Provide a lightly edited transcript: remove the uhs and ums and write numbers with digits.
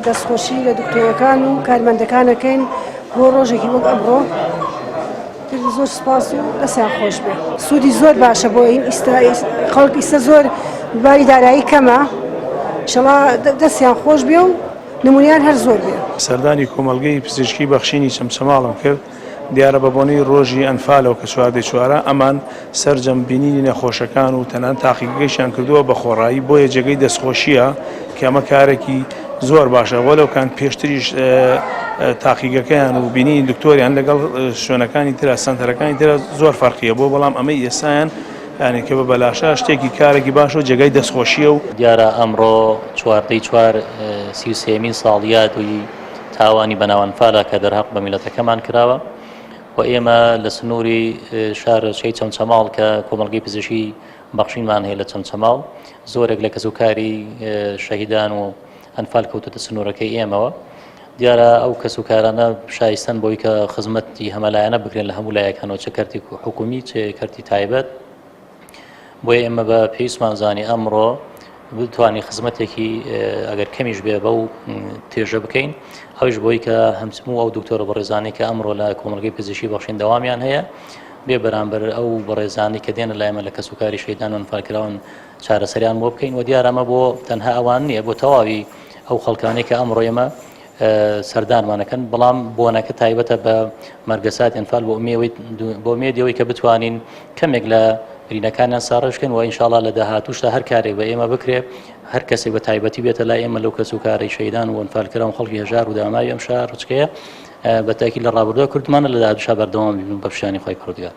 دەستخۆشی لە دکتۆرەکان و کارمەندەکان ئەکەین بۆ ڕۆژێکی وەک ئەمڕۆ زۆر سپاس و دەستیان خۆش بێ. سوودی زۆر باشە بۆ ئیستا خەڵک ئیستا زۆر باری دارایی کەمە ئیشەڵا دەستیان خۆش بێ و نمونیان هەر زۆر بێ. سەردانی کۆمەڵگەی پزیشکی بەخشینی چەمچەماڵم کرد، دیارە بە بۆنەی ڕۆژی ئەنفالەوە کە چواردەی چوارە، ئەمان سەرجەم بینینی نەخۆشەکان و تەنانەت تاقیگەکەیشیان کردووە بە خۆڕایی، بۆیە جێگەی دەستخۆشییە کە ئەمە کارێکی زۆر باشە، وەلەوکان پێشتریش تاقیگەکەیان و بینینی دکتۆریان لەگەڵ شوێنەکانی ترا سەنتەرەکانی ترا زۆر فەرقیە بۆ، بەڵام ئەمەی ئێستایان یانی کە بە بەلاشە شتێکی کارێکی باشە و جێگای دەستخۆشییە و. دیارە ئەمڕۆ چواردەی چوار 33مین ساڵیادی تاوانی بەناو ئەنفالە کە دەرهەق بە میلەتەکەمان کراوە و ئێمە لە سنووری شارۆچکەی چەمچەماڵ کە کۆمەڵگەی پزیشکی بەخشینمان هەیە لە چەمچەماڵ زۆرێک لە کەسوکاری شەهیدان و ئەنفال کەوتوتە سنوورەکەی ئێمەوە دیارە ئەو کەس و کارانە شایستن بۆی کە خزمەتی هەمەلایەنە بکرێن لە هەموو لایەکانەوە چ کەرتی حکومی چ کەرتی تایبەت بۆیە ئێمە بە پێویستمان زانی ئەمڕۆ بتوانین خزمەتێکی ئەگەر کەمیش بێ بەو تێژە بکەین ئەوش بۆی کە هەمسمو ئەو دکتۆرە بەڕێزانەی کە ئەمڕۆ لە کۆمەڵگەی پزیشکی بەخشین دەوامیان هەیە بێ بەرامبەر ئەو بەڕێزانی کە دێنە لای ئێمە لە کەسوکاری شەیدان و ئەنفالکراون چارەسەریان بۆ بکەین و دیارەمە بۆ تەنها ئەوان نییە بۆ تەواوی ئەو خەڵکانەی کە ئەمڕۆ ئێمە سەردانمان ئەکەن بەڵام بۆنەکە تایبەتە بە مەرگەسات ئەنفال بۆ ئومێوەی بۆ ئومێدی ئەوەی کە بتوانین کەمێک لە برینەکانیان ساڕێژ بکەین و ئینشاڵا لە داهاتووشدا هەر کارێک بە ئێمە بکرێ هەر کەسێک بە تایبەتی بێتە لای ئێمە لەو کەس و کارەی شەیدان و ئەنفالکراون خەڵکی هەژار و داماوی ئەم شارۆچکەیە بە تاکی لە ڕابردووە کردمانە لە داهاتووشا بەردەوام بین بە پشتیوانی خوای پەروەردگار.